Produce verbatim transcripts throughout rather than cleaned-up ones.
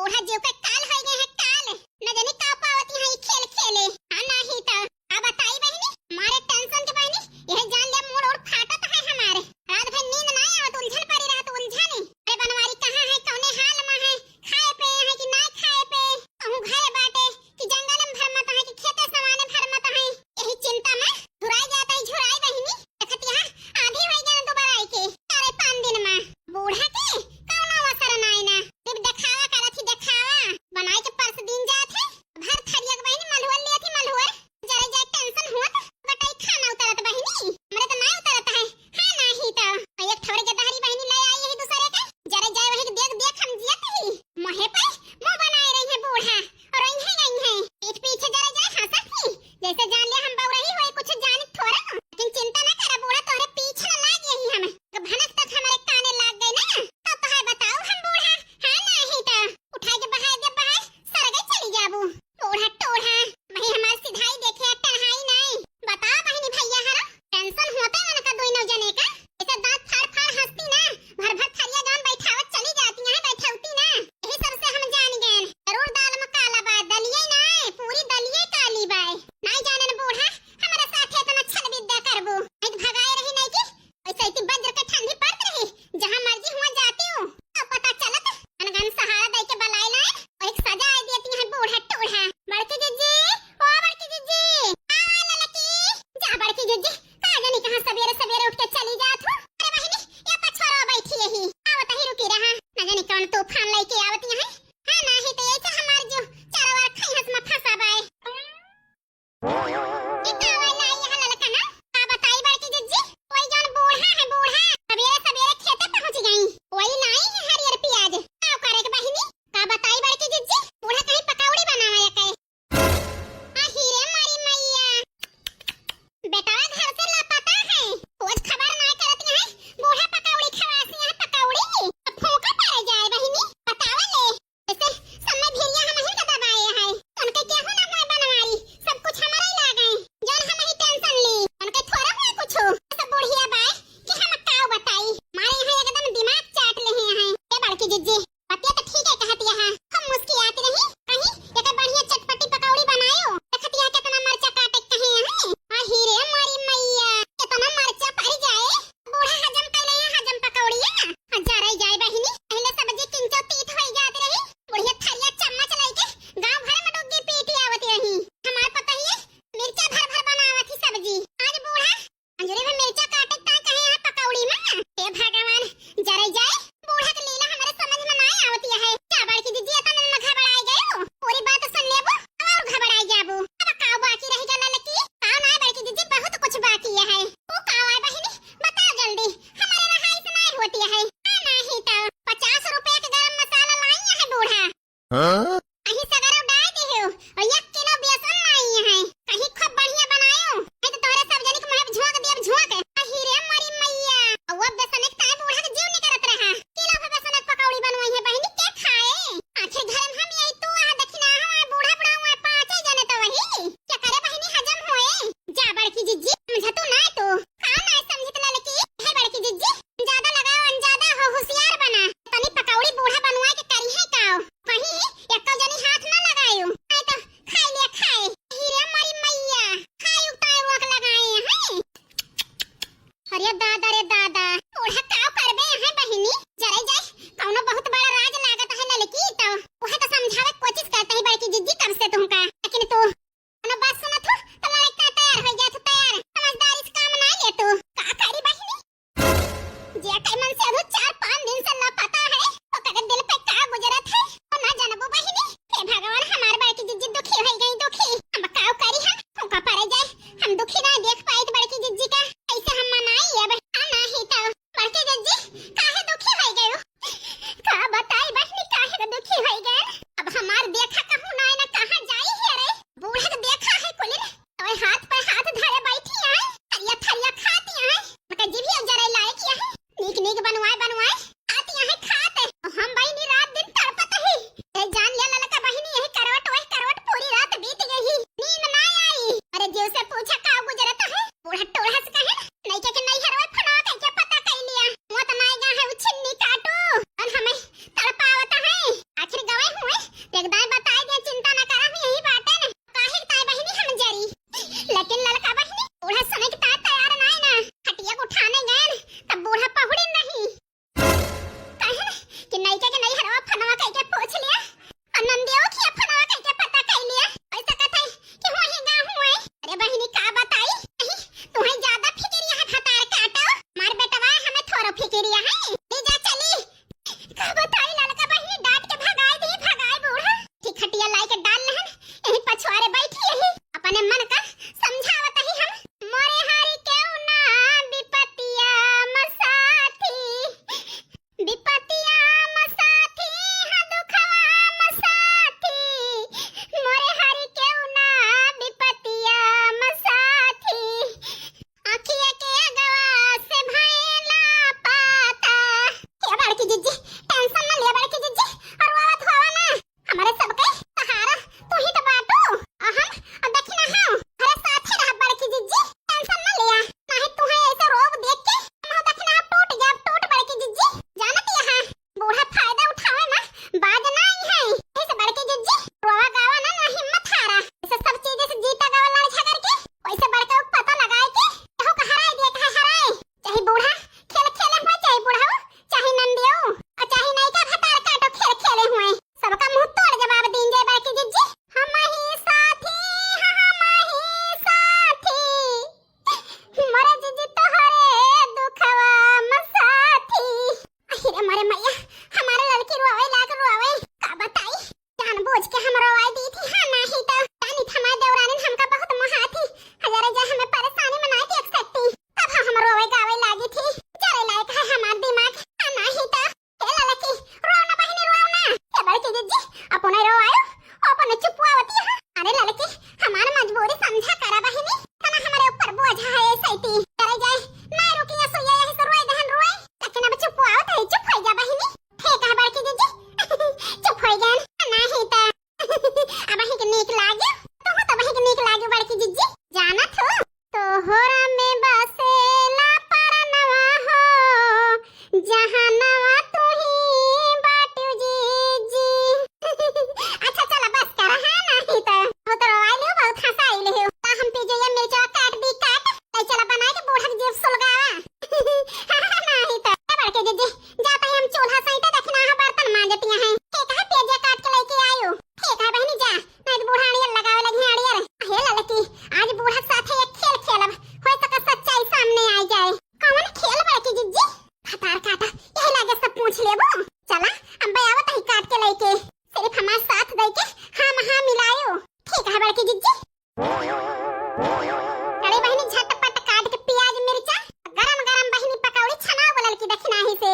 बूढ़ा जीव के काल होइ गए हैं, काल। न जानी का पावती है ई खेल खेले। हाँ, नाही तो। अब बताई बहिनी, मारे tension के बहिनी, यह जान ले मूड़ और फाटत है हमारे। रात भर नींद ना आवत, उलझन पड़ी रहत, उलझन। अरे बनवारी कहाँ है, कौने हाल में है, खाए पे है कि ना खाए पे? कहूँ घरे बाटे कि जंगल में भरमत है कि खेते सवाने भरमत है। यही चिंता में झुराई जात है, झुराई बहिनी। देखत यहाँ आधी होइ गए दोबारा आई के। अरे पाँच दिन में बूढ़ा के कौनो असर नाई ना। सिर्फ देखावा करत ही देखावा। बनाई के परस दिन जात है। भर थरिया के बहिनी मलहुअर लिया थी मलहुअर। जरे जाए tension हुआ था। बटाई खाना उतरत बहिनी। हमरे तो नाई उतरत है। हाँ नाही तो। एक ठौरे के दहरी बहिनी ले आई यही दूसरे के। जरे जाए वही के देख देख हम जियत ही। मोहे पे मुँह बनाए रही है बूढ़ा। और रही है, रही है। पीठ पीछे जरे जाए हंसत ही। जैसे जान ले हम बउरही होए कुछ जानित थोड़ा। लेकिन चिंता ना करा बूढ़ा तोहरे पीछे ना लाग यही हम। भनक तक हमारे काने लाग गए ना, तब तो है बताओ हम बूढ़ा, हाँ नाही तो। उठाए के बहाए दे बहाए, सरगे चली जाबू। बूढ़ा टोढ़ा, वही हमार सिधाई देखे, टढ़ाई नाही। बताओ बहिनी भैया हरो, tension होते उनका दोनों जने का। ऐसे दांत फाड़ फाड़ हंसती ना, भर भर थरिया जौन बैठावत चली जाती हैं, बैठौती ना। यही सबसे हम जान गए, जरूर दाल में काला बा, दलिये ना, पूरी दलिये काली बा। नाही जाने न बूढ़ा, हमारे साथे इतना छल विद्या करबू। एक भगाए रही नहीं की, ऐसे इतनी बज्र के ठंडी पड़त रही, जहाँ मर्जी हुआ जाती हूँ। अब पता चलत, अनगन सहारा दे के बलाए लाए, और एक सजा आए देती हैं बूढ़ा टूढ़ा। बड़की जिज्जी, ओ बड़की जिज्जी, आ ललकी, जा बड़की जिज्जी, का जानी कहाँ सबेरे सबेरे उठ के चली जात हो। अरे बहिनी, ये पछोरो बैठी यही, आवत ही रुकी रहा, न जानी कौन तूफान लेके आवत यहाँ। हाँ, नाही तो ऐसे हमार जो चारों ओर खैहस में फंसा बाए। ई का वाला आई है ललकना? का बताई बड़की जिज्जी? कोई जौन बूढ़ा है, बूढ़ा, सबेरे सबेरे खेते पहुँच गई। कोई लाई है हरियर प्याज। का करे के बहिनी? का बताई बड़की जिज्जी? बूढ़ा कहीं पकौड़ी बनावे के। अही रे मारी मैया। बेटवा घर से लापता है। खोज खबर ना करत है। बूढ़ा पकौड़ी खवासी है, पकौड़ी। अब फूंका पड़ जाए बहिनी। बतावा ले। जैसे समय भिरिया हमही के दबाए है, उनके केहू ना होए बनवारी, सब कुछ हमरे लागे, जौन हमही tension ली, उनके थोड़ा हुआ कुछ, सब बुढ़िया बाय कि हम काव बताई, मारे यहाँ एकदम दिमाग चाट ले हैं। ए बड़की जिज्जी, बतिया तो ठीक है कहत यहाँ, हम मुस्कियात रही, कहीं एक बढ़िया चटपटी पकौड़ी बनायो, देखत यहाँ कितना मरचा काटे कहे हैं, आ हीरे मारी मैया, कितना मरचा पड़ जाए, बूढ़ा हजम कैले हैं, हजम पकौड़िया। आ जरई जाए बहिनी, पहले सब्जी किंचो तीत होई जात रही, बुढ़िया थरिया चम्मच लइके गांव भर में डुग्गी पीटी आवत रही। हमार पतोहिया मिर्चा भर भर बनावत ही सब्जी। आज बूढ़ा अंजूरी में मिर्चा काटे ता कहे हैं पकौड़ी में। हे भगवान, जरई जाए, बूढ़ा के लीला हमरे समझ में ना आवत है। का बड़की जिज्जी इतना में घबराई गयो? पूरी बात सुन लेबो और घबराई जाबो। अब का बाकी रह गया ललकी? का ना बड़की जिज्जी, बहुत कुछ बाकी है। ओ का आए बहिनी, बताओ जल्दी, हमारे रहाई से नाई होती है। हाँ, नाही तो पचास रुपया के गरम मसाला लाई है बूढ़ा। हाँ? अही सगरो डाल दे हो, और एक किलो बेसन लाई है। कहीं खूब बढ़िया बनायो, नहीं तो तोहरे सब जनी के मुंह पे झोंक देब, झोंक। अही रे मरी मैया, और वो बेसन एक ताई बूढ़ा के जीव निकरत रहा। किलो भर बेसन के पकौड़ी बनवाई है बहिनी, के खाए? आखिर घर में हम यही तू आ दखिना, हमारे बूढ़ा बुढ़ा हुआ पाँचे जने तो वही। का करे बहिनी हजम होए? जा बड़की जिज्जी, समझ तू ना तू। का ना समझत ललकी? हे बड़की जिज्जी, ज्यादा लगाओ अंजादा हो, होशियार बना। तनी पकौड़ी बूढ़ा बनवाए के करी है काओ। का हमरे सबके सहारा तू ही तो बाटू। आ हम अब दखिना हम घरे साथे रहब बड़की जिज्जी, tension न लिया। नाहीं तू है ऐसे रोब देख के हम दखिना टूट जाब, टूट बड़की जिज्जी। जानत यहाँ बूढ़ा फायदा उठावे ना, बाज ना आई है। ऐसे बड़की जिज्जी रोवा गावा ना, ना हिम्मत हारा। ऐसे सब चीज से जीता गावा लड़ झगड़ के, वैसे बड़का पता लगाए के केहू का हराए दिए, कहे हराए। चाहे बूढ़ा खेल खेले हुए, चाहे बूढ़ा, चाहे नंदियो, और चाहे नयका भतार काटो खेल खेले हुए, सबका मुंह तोड़ जवाब दीन जाए बड़की जिज्जी। हम ही साथी, हम ही साथी, मोरे जिज्जी तोहरे दुखवा में साथी। अहि रे मोरे मैया, हमारे लड़की रोवे लाग रोवे, का बताई, जानबूझ के हम रोवाई दी थी, हाँ नाहीं तो। जानी थी हमारे देवरानी हमका बहुत मोहा थी, हजारे जा हमें परेशानी में नाहीं देख सकती, तब हम रोवे गावे लागी थी। जरे लायक है हमार दिमाग, हाँ नाहीं तो। ए ललकी, रोव ना बहिनी, रोव ना। ए बड़की जिज्जी, अपने रोवायो, अपने चुपवावती है। अरे ललकी, हमार मजबूरी समझा करा बहिनी, तना हमरे ऊपर बोझा है ऐसे ती। करे जाए, ना रुकिया सुइया यही से रोए दहन रोए, लेकिन अब चुपवावत है, चुप हो जा बहिनी। ठीक है बड़की जिज्जी, चुप हो गए ना, नाहीं तो। अब ही के नीक लागे, तू तो वही के नीक लागे बड़की जिज्जी। जानत हो, तोहरा में बसेला परनवा हो, जहनवा तू ही बाटू जिज्जी। अच्छा चला बस कर, हाँ नाहीं तो। बहुत रोवाई लियो, बहुत हंसाई लियो। ता हम पी जाइए मिर्चा काट दी काट, ले चला बनाए के बूढ़ा के जीभ सुलगावा। नाहीं तो, ए बड़की जिज्जी, जाता ही हम चूल्हा सहित दखिना बर्तन मांजती हैं। ठीक है, पियजिया काट के लेके आयो। ठीक है बहिनी जा, नाहीं तो बूढ़ा अड़ियल लगावे लगी अड़ियल। हे ललकी, आज बूढ़ा के साथे एक खेल खेलब, हो सका सच्चाई सामने आ जाए। कौन खेल बड़की जिज्जी? भतार काटा, यही लागे सब पूछ लेबो। चला, अब्बे आवत ही काट के लेके। सिर्फ हमार साथ दे के हाँ में हाँ मिलायो। ठीक है बड़की जिज्जी। अरे बहिनी, झटपट काट के पियाज मिर्चा, गरम गरम बहिनी पकौड़ी छनाओ बोलल की दखिनाही से।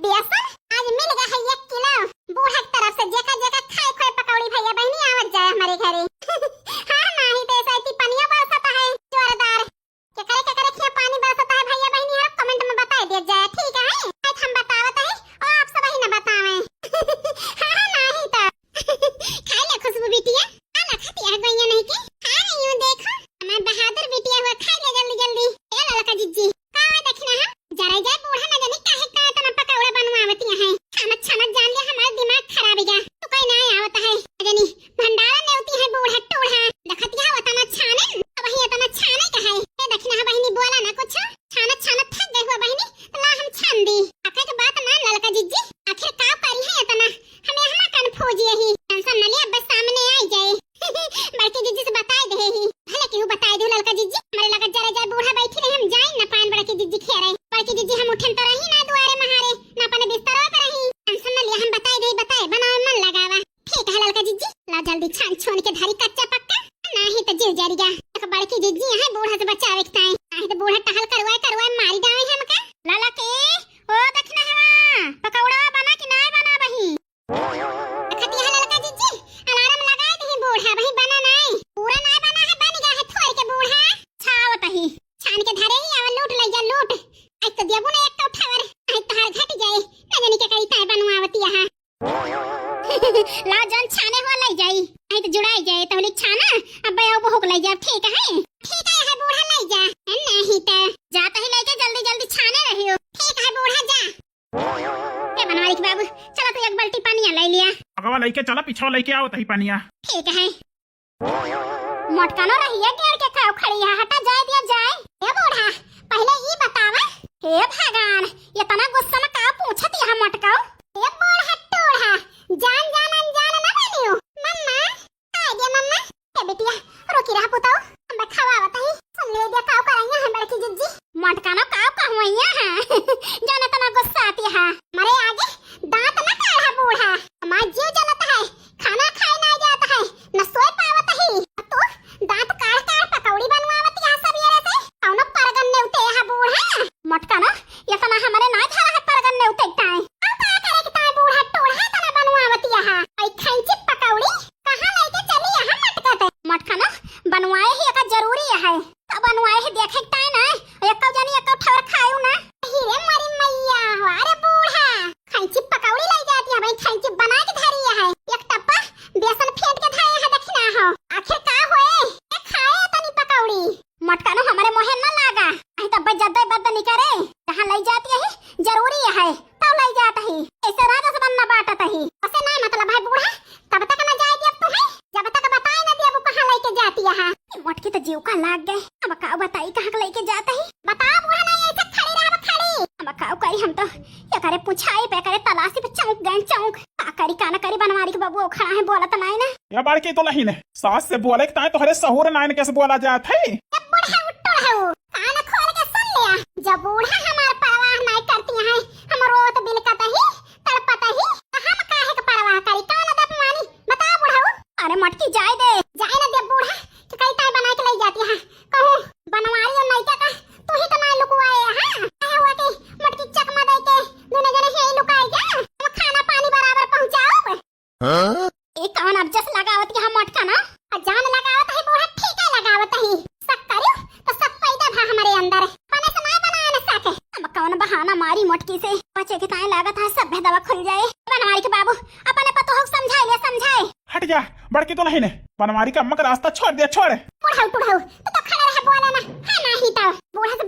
बेसन आज मिल गया है एक किलो बूढ़ा की तरफ से, जेका जेका खाए खोए पकौड़ी भैया बहिनी आवत जाए हमारे घरे। हाँ, नाहीं तो ऐसा इतनी पनिया बरसत है जोरदार। केकरे केकरे खिया पानी बरसत है भैया बहिनी, हर comment में बताए दिया जाए, ठीक है? आज हम बतावत है और आप सब ही न बतावें। हाँ, हाँ, नाहीं तो। खाई ले खुशबू बिटिया, आ ना खाती है गोइया नहीं के। खा रही हूँ, देखो, हमार बहादुर बिटिया हुआ, खाई ले जल्दी जल्दी। ए ललका जिज्जी, का हुआ दखिना हम? जरा जाए बूढ़ा न जानी काहे का इतना पकौड़ा बनवावती है। छानत छानत जान ले हमार दिमाग खराब है। तू कोई ना आवत है। न जानी भंडारा नेवती है बूढ़ा टूढ़ा। दखतिया होता ना छाने, अब ही इतना छाने का है। ए दखिना बहिनी बोला ना कुछ। छानत छानत थक गई हुआ बहिनी, तो ला हम छान दी। अके के बात मान ललका जिज्जी, आखिर का करी है इतना? हमें हमा confusion यही। Tension न ले, अब सामने आई जाए। बड़की जिज्जी से बताए दे ही। भले केहू बताए दे ललका जिज्जी, हमरे लगा जरा जाए बूढ़ा बैठी रहे, हम जाए न पाएन बड़की जिज्जी खेरे। बड़की जिज्जी हम उठन तो रही ना दुआरे महारे, ना अपने बिस्तरवा पे रही। Tension न ले, हम बताए दे, बताए बनावे मन लगावा। ठीक है ललका जिज्जी, ला जल्दी छान छून के धरी कच्चा पक्का, नाहीं तो जीव जरी गा। एक बड़की जिज्जी है बूढ़ा से बचावे के ताई, नाहीं तो बूढ़ा टहल करवाए करवाए मारी डावे हमका। ललकी, ओ दखिना हवा, पकौड़ा बना कि नाय बना बही? देखत यह ललका जिज्जी, alarm लगाए दही बूढ़ा, बही बना नाय। पूरा नाय बना है, बन गया है थोड़ के बूढ़ा। छावत ही, छान के धरे ही, आवा लूट ले जा लूट। आज तो देबू ना एक तो उठावर, आज तो हर घट जाए, न जानी के करी ताय बनवावती यहाँ। ला जन छाने हुआ ले जाई, आई तो जुड़ाई जाए, तो होली छाना, अब बयाऊ बहू को ले जाए, ठीक है? ठीक है, है बूढ़ा ले जा, नहीं तो। जाता ही लेके जल्दी जल्दी छाने रहियो। ठीक है बूढ़ा, जा। ए बनवारी के बाबू, चला तू एक बाल्टी पानी ले लिया। अगवा लेके चला, पिछवा लेके आओ तही पानिया। ठीक है। मोटकनो रहिया गेड़ के काव खड़ी है, हटा जाए दिया जाए। ए बूढ़ा, पहले ई बतावा। हे भगवान, इतना गुस्सा में का पूछत यहाँ मोटकाओ? हे बूढ़ा टूढ़ा, जान जान अनजान ना बनियो। मम्मा, आ गया मम्मा। ए बिटिया, रोकी रहा पुताओ, हम खवावत ही। सुन ले दिया काव करैया है बड़की जिज्जी। मोटकनो काव कहवैया है। जाने तना गुस्सा आती है। मरे आगे दांत ना काढ़ा बूढ़ा, हमार जीव जलत है, खाना खाए ना जात है, न सोए पावत ही। तू दांत काढ़ काढ़ पकौड़ी बनवावत यहाँ सब ये से, कौनो परगन नेवते यहाँ बूढ़ा। मोटकनो, ये तना हमरे ना धरा है परगन नेवते ताए। अब का करे के ताए बूढ़ा टूढ़ा तना बनवा तुका लाग गए। अब का बताई, कहाँ के लेके जात ही? बता बूढ़ा, नहीं ऐसे खड़ी रहब खड़ी। अब का करी, हम तो एकरे पुछाई पे, एकरे तलाशी पे चौंक गए, चौंक। का करी, का ना करी, बनवारी के बाबू खड़ा है, बोलत नहीं ना। या बड़की दुलहिन, सास से बोले के ताई तोहरे सहूर नाइन कैसे बोला जात है? ए बूढ़ा, उठ रहो, कान खोल के सुन लिया। जब बूढ़ा हमार परवाह नहीं करती हैं, हम रोत बिलकत ही, तड़पत ही, तो हम काहे के परवाह करी? कान दब मानी, बता बूढ़ऊ। अरे मटकी जाए दे। जाए ना दे बूढ़ा, तो कई ताई बना के ले जाती है। कहूँ बनवारी और नैका का तू ही तो ना लुकवाए, हाँ? कहे हुआ कि मटकी चकमा दे के दोनों जने ही लुकाए गया। हम खाना पानी बराबर पहुँचाओ। हाँ? ए कौन अब जस लगावत यहाँ मटका ना? आ जान लगावत ही बूढ़ा, ठीक है लगावत ही। शक करियो तो शक पैदा भा हमारे अंदर। अपने से ना बनाए न सके। अब कौन बहाना मारी मटकी से? बचे के ताई लागत है सब भेदवा खुल जाए। बनवारी के बाबू, अपने पतोह को समझाए ले, समझाए। हट जा, बड़की दुलहिन, बनवारी का अम्मा का रास्ता छोड़ दे, छोड़। टुढ़ऊ, टुढ़ऊ, तू तो खड़ा रहे, बोला ना, है ना ही तो। बूढ़ा से